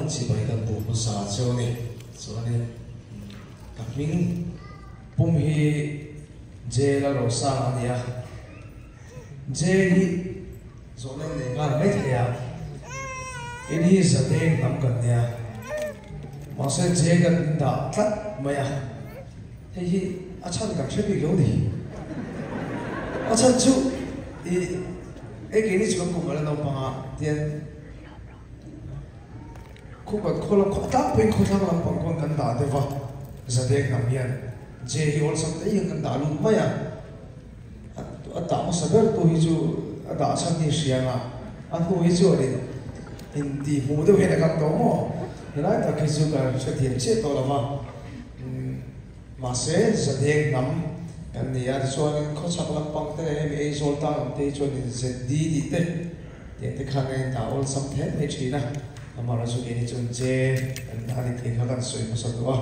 khan chibai kan buk hmasa cheu a ni. Chuanin ka hming pum hi Jail a Rosang a ni a, Jail hi zawhna in nei nghal mai thei a, in hi Zadeng hnam kan nia, mahse Jail kan in dah tlat mai a, hei hi a chhan kan hre bik lo ni. A chhan chu i hei keini chu kan kum ala naupang a tian Khupat khaw lam khaw tlangpuiin khawthlang lampang khawn kan dah deuh va, Zadek hnam hian J hi awlsam te hian kan dah lut mai a, a dah hmasa ber tu hi chu a dah chhan hi hria anga a hnu hi chuan in in tih hmuh deuh hian a kal tawh maw? Helai tak hi chu ka hrethiam chiah tawh lo va, mahse Zadek hnam kan ni a, tichuanin khawchhak lampang te leh hemi Aizawl tang lam te hi chuanin ZD tih te. Tiang te khan a indah awlsam thet mai thin a, amaherawh chu keini chuan che kan a ni tih kha kan sawi hmasa duh a,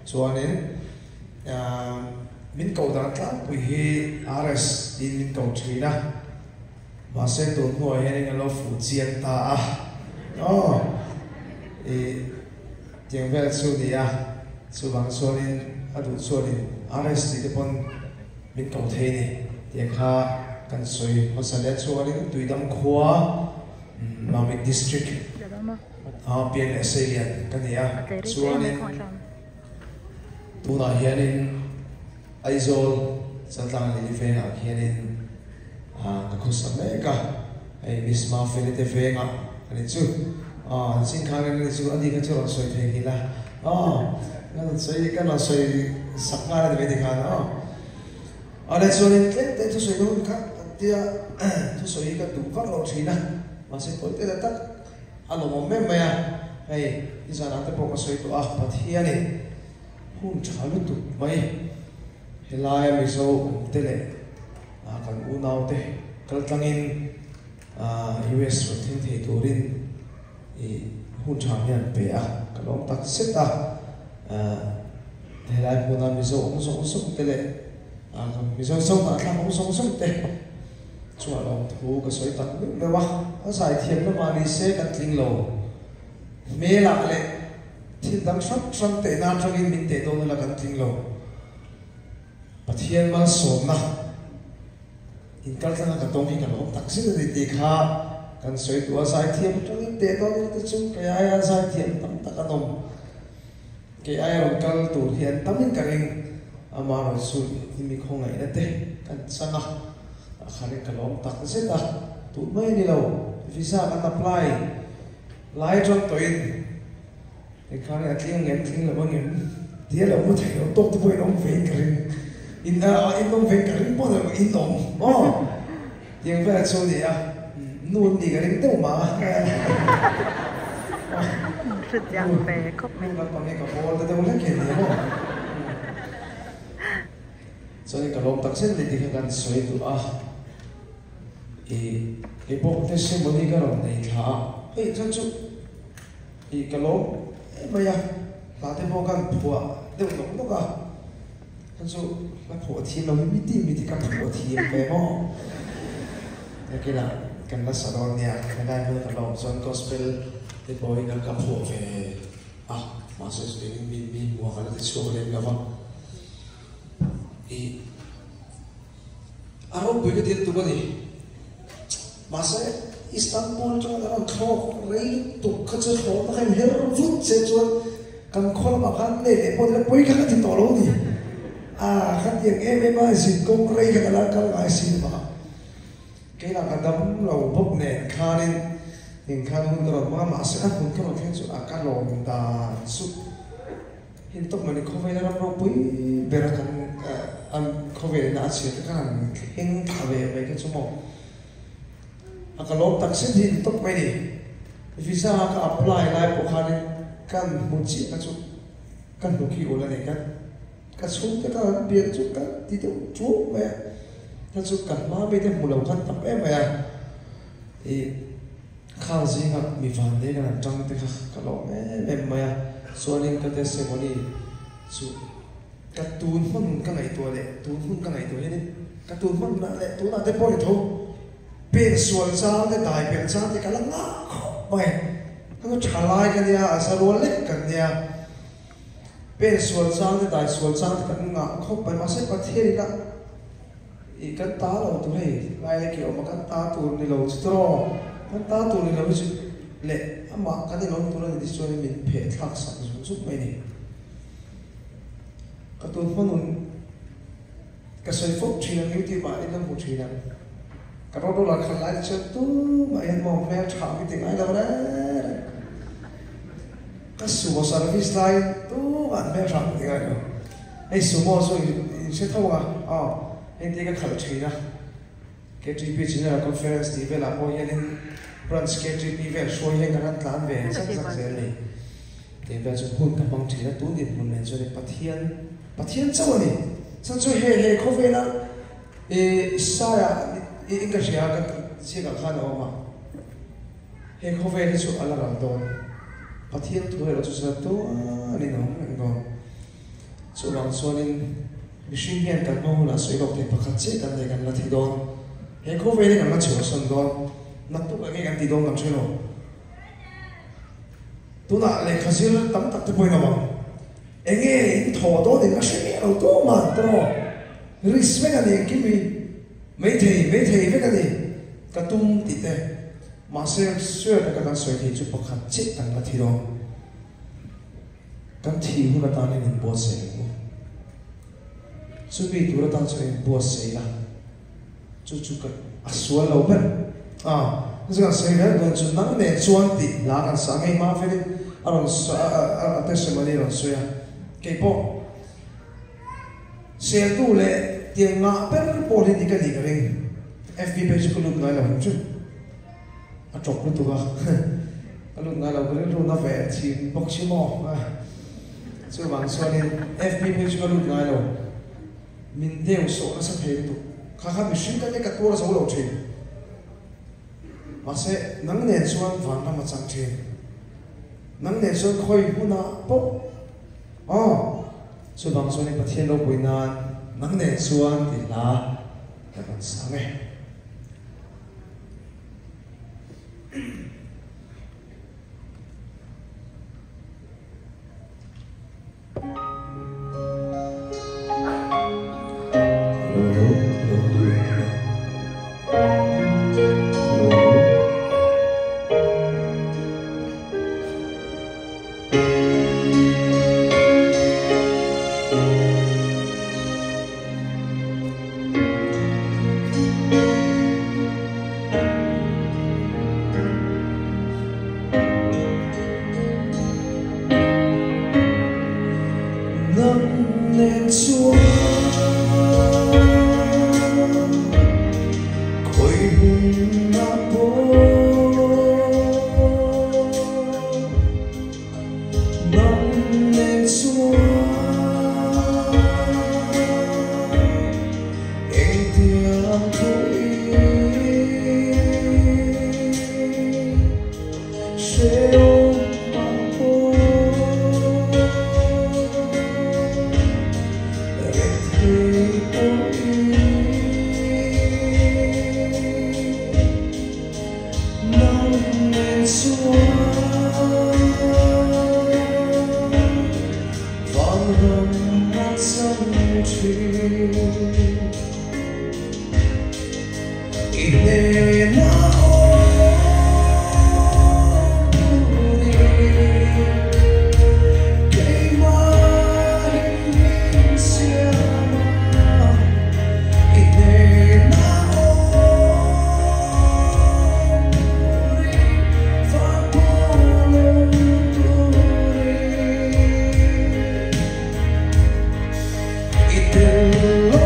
chuanin min koh dan tlangpui hi RS tiin min ko thin a, mahse tun hnuah hianin a lo fuh chiang ta a, aw ih tiang vel chu ni a, chuvang chuanin a duh chuanin RS tih te pawn. Min ko thei ni tih kha kan sawi hmasa leh chuanin Tuidam khua Mamit District a pian leh seilian ka ni a, chuanin tunah hianin Aizawl Chaltlang Lili vengah khianin ka khawsa mek a, hei Miss Mafeli te vengah a ni chu, an sin khan ani chu ani kha chu rawn sawi thei nghilh a. Aw, ka rawn sawi, ka rawn sawi sak nghal a ni mai tikhan aw. Awle chuanin tlem te thusawi dawn kha kan tia thusawi hi ka duh vak lo thin a, mahse tawi te tak a lawmawm em mai a, hei nizanah te pawh ka sawi tawh a, Pathianin hun tha lutuk mai helaia Mizo awm te leh kan unau te kal tlangin US rawn thleng thei turin I hun tha hian pe a, ka lawm tak zet a. Helai hmuna Mizo awm zawng zawng te leh Mizo zohnah thlak awm zawng zawng te chu a lawm thu ka sawi tak meuh meuh a. A zaithiam lamah ni se kan tling lo. Hmelah leh thil dang hrang hrang tehna atangin min teh dawn ila kan tling lo. Pathian malsawmna inkaltlanga ka tawng hi ka lawm tak zet a ni tih kha kan sawi duh a, zaithiam atangin teh dawn ila te chu kei aia zaithiam tam tak an awm, kei aia rawn kal tur hi an tam in ka ring, amaherawh chu i mi khawngaihna te kan chang a, tah khan in ka lawm tak zet a, tun mai a ni lo, visa kan apply lai atang tawhin. Engkha nge a tling ang em, tling lo ang em tia lo hmu thei lo tawk te pawh in awm ve in ka ring. In a in awm ve in ka ring pawh ni lo in awm aw. Tiang vel chu a ni a, nu an nih ka ring deuh mah a. Hrethiam ve khawp mai. Nu lampang hi ka bawl ta deuh hlek hi a ni maw. Chuanin ka lawm tak zet a ni tih kha kan sawi duh a. I keipawh testimony ka rawn nei thla a, hei chuan chu. Ih ka lawm em mai a, hla te pawh kan phuah deuh nawk nawk a, kha chu hla phuah thiam lo hi miti miti ka phuah thiam ve maw? Nakinah kan la sa dawn nia, helai hmun ka lawm chuan gospel te pawh hi ka phuah ve a, mahse chutiangin mi mi hmuh ka la ti chhuak lem lo va, ih a ropui ka ti lutuk a ni. Mahse, Istanbul chuan a rawn thlawk rei lutuk kha chu thlawhna kha inher vut che chuan kan khaw lamah khan leh leh pawh nila pawi kha ka ti tawh lo a ni. Ah, khatiang em em a zin kawng rei kha ka la kal ngai si lo a. Keilah ka dam lo bawk nen khanin engkhan hun ka rawn hmang a, mahse a hmun ka rawn thleng chu a ka lawm dan chu. Heng tawp mah ni khawvela ram ropui bera kan an khawvelna a chhiat te khan an thleng thla ve mai kha chu maw. A ka lawm tak zet hi ni tawp mai ni. Visa ka apply lai pawh khanin kan hmu chiah kha chu ka hnuk hi ul a ni. Ka ka chhungte khan an biak chu ka ti deuh ṭuau mai a. Kha chu ka hma mite hmu lo khan tam em mai a. Ih. Khang zinga mi vannei kan han tang te kha ka lawm em em mai a, chuanin ka testimony chu ka tun hman ka ngaihtuah leh tun hun ka ngaihtuah hianin ka tun hman lah leh tunah te pawh ni tho pen sual chang te dai pelh chang te ka la ngah khawp mai. Kha chu tha lai ka nia, a za rual lek kan nia. Pen sual chang te, dai sual chang te kan ngah khawp mai. Mahse Pathian ina ih kan ta lo tur hei lai lek i awm a, kan ta tur ni lo chu tawh, kan ta tur ni lo hi chu leh amah kan inawm tur a ni tih chuan min pheh thlak sak zuk zuk mai a ni. Ka tun hma nun ka sawi fawk thin ang YouTube ah in la hmu thin ang. Ka rawt rawt khat lai te chuan tumah hian maw hmel tha mi ti ngai lo reng reng. Ka sumo service laiin tumah an hmel tha mi ti ngai lo. Hei sumo chu in hre tho ang a, aw hei te ka khalh thin a. KTP General Conference tih velah pawh hianin Branch KTP vel hruai hian kan han tlan ve zak zak zel a ni. Tih vel chu hun ka hmang thin a, tun dinhmun nen chuan Pathian Pathian chauh a ni. Chuan chu he he khawvela i Saia in ka hria ka ziakah khan a awm a, he khawvel hi chu a la ral dawn. Pathian thu erawh chu chuan tuanin a awm reng dawn. Chuvang chuanin mihring hian kan hma hunah sawi lawk thei pakhat chiah kan nei kan la thi dawn. He khawvel hi kan la chhuahsan dawn. Naktuk eng nge kan ti dawn kan hre lo. Tunah lehkha zir tam tak te pawhin awm ang. Enge in thaw dawn in la hre miah lo tawh man tawh. Risk vek a ni engkim hi. Maithei maithei vek a ni. Ka tum tih te. Mahse sure taka kan sawi thei chu pakhat chiah kan la thi dawn. Kan thih hun atan hian inbuatsaih ang u. Chumi tur atan chuan inbuatsaih ila. Chu chu ka a sual lo ber. A, chu kan sawi ber dawn chu nang nen chuan tih hla kan sa ngei hma felin a rawn a testimony a rawn sawi a. Kei pawh seltu leh tiang ngah ber pawh hi ni ka nih ka ring. FB page chu ka lut ngai lo hrim hrim. A tawp lutuk a, ka lut ngai lo ka rilru na ve thin bawk si maw. Chuvang chuanin FB page chu ka lut ngai lo. Min deu sawh nasa thei lutuk. Kha kha mihring ka nek a tuar zo lo thin. Mahse, nang nen chuan vanram a chang thin. Nang nen chuan khawi hmunah pawh aw. Chuvang chuan i Pathian ropui nan nang nen chuan tih hla ka rawn sang e. Nang nen chuan khawi hunah pawh Nang nen chuan engtiang pawhin Hreawm mah pawh rethei pawhin nang nen chuan vanram a chang thin. I hnenah awm ni keimahin min siam a, i hnenah awm ni far pawh lo turin. I tel lo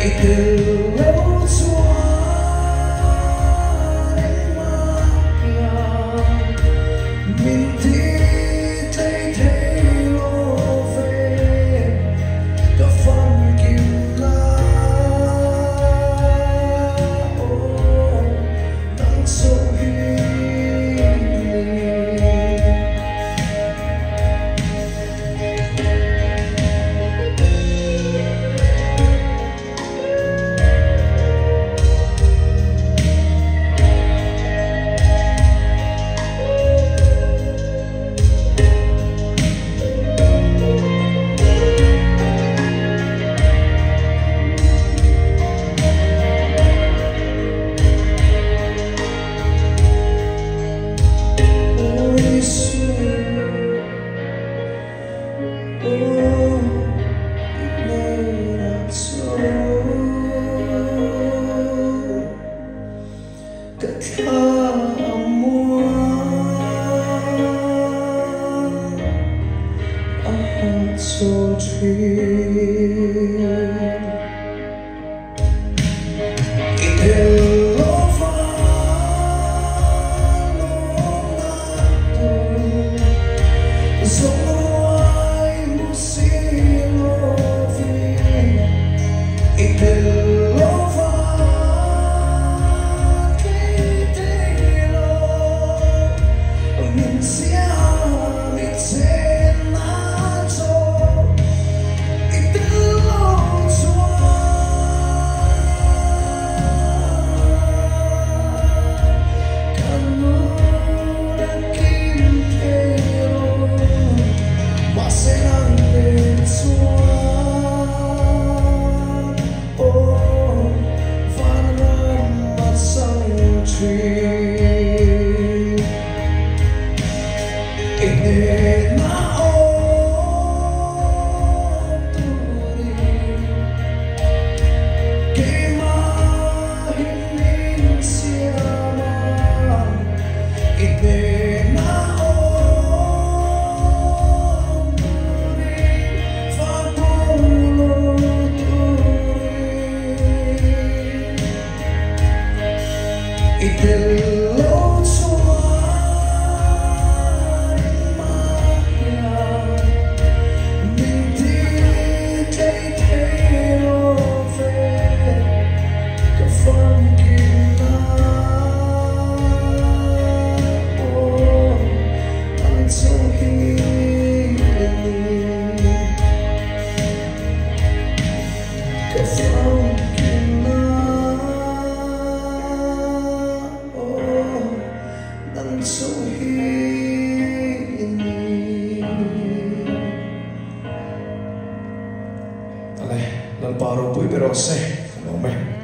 I tel lo chuan engmah hian min ti tlei thei lo ve, ka famkim na aw nang chauh hi ni. I tel lo chuan engmah hian min ti tlei thei lo ve, ka famkim na aw ang chauh hi a ni. Ka famkim na aw nang chauh hi a ni. Ale, Lalpa ropui ber rawh se, ka lawm e.